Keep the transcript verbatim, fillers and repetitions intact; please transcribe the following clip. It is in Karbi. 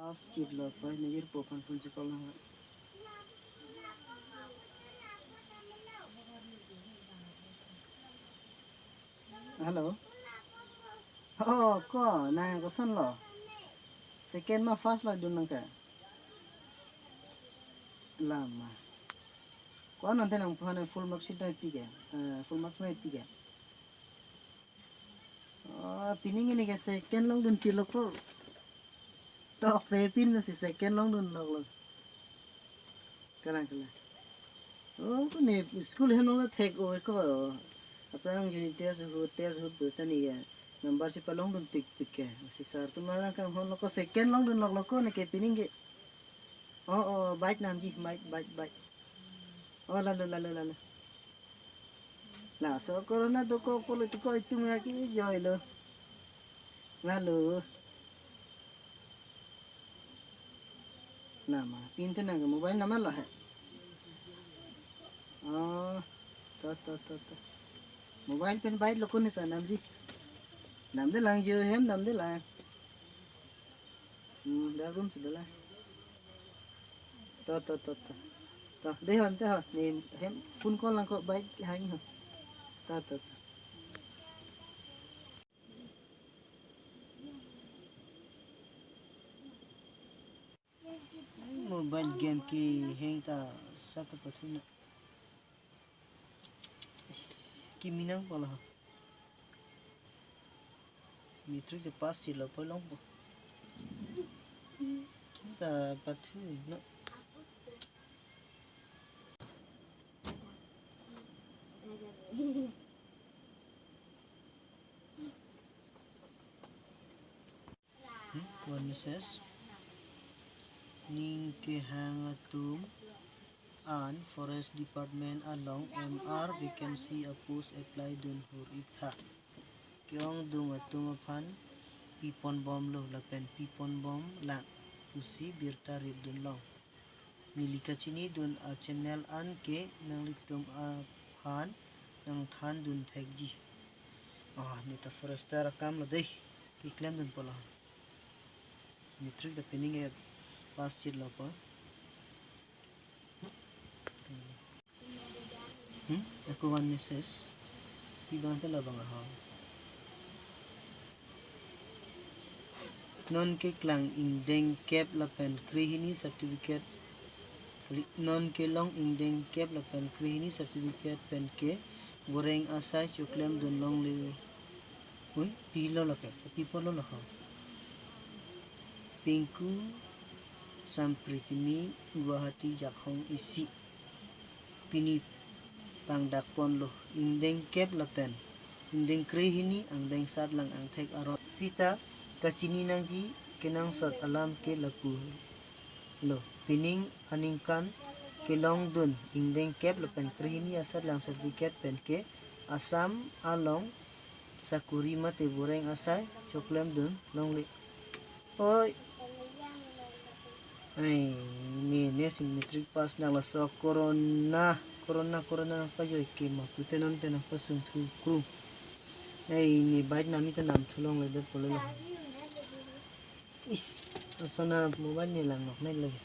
Last seat lo, pai nejirpo aphan phone si call nang. Hello. Oh, ko, nang koson lo? Second ma first lo dun nang ke? Lama. Ko non te nangphan full mark sheet nangpi ke? Eh, full marks nangpi ke? Oh, pining ini ke second longdun pilo ko. Tok pe pin si second longdun lok lo. Kalang kalang. Oh, ko ne school hem lo thek o ko. Aphrang unit test ahut, test ahut pu tani ke number si palongdun pikpik ke. Si sir atum alang kanghon lo ko second longdun lok lo ko ne ke pining ke. Oh, oh, bike namji, bike, bike, bike. Oh, lalo, lalo, lalo. Laso corona dokok pulo tu ko itum ya ke joy lo. Lalo. Lama, pin te nang mobile number lo he. Oh, to, to, to, to. Mobile pen bike lo ko ne sa namji. Namde lang jo hem, namde lang. Hmm, dak room si dala. To, to, to, to. To, dei hon, dei hon. Ne hem phone call lang ko bike hang ho. To, to, to. Mobile game ke hang ta sa ta pathu na. Kimi nangpo lo. Matric ke pass si lo po longpo. Kita pathu na. Hmm, one message. Ning kehang atum an Forest Department along M R vacancy a post apply dun hur ik tha. Ke-ongdung atum aphan pipon bom lo lapen pipon bom lang pusi birta rip dun long. Neli kachinidun a channel an ke nanglitum aphan nangthandun thekji. Ah, ne ta forester akam lo dei. Keklem dunpo lo. Matric ta pining ke pass chit lo po. Hmm, ako one message. Pi bang te labang aho. Non keklang ingdeng kep lapen krehini certificate. Kali, non kelong ingdeng kep lapen krehini certificate pen ke boreng asai choklem dun longle. Ui, pilo lo ke, pipo lo lo ho. Pingku Sampri kimi Guwahati Jakhong isi. Pini pangdakpon lo ingdeng kep lapen ingdeng krehini angdeng sat lang angthek aron. Sita kachini nangji kenangsot alam ke lapu lo. Pining aningkan kelongdun ingdeng kep lapen krehini asat lang certificate pen ke Assam along sakuri mate boreng asai choklem dun longle. Oi. Ai, ne, ne si matric pass nang laso corona, corona, corona nangpajoi ke ma pute non pen nangpasung thu kru. Ai, ne bike nami ta nam thu longle det pulo lo. Is, laso na mobile ne lang nok ne lagi.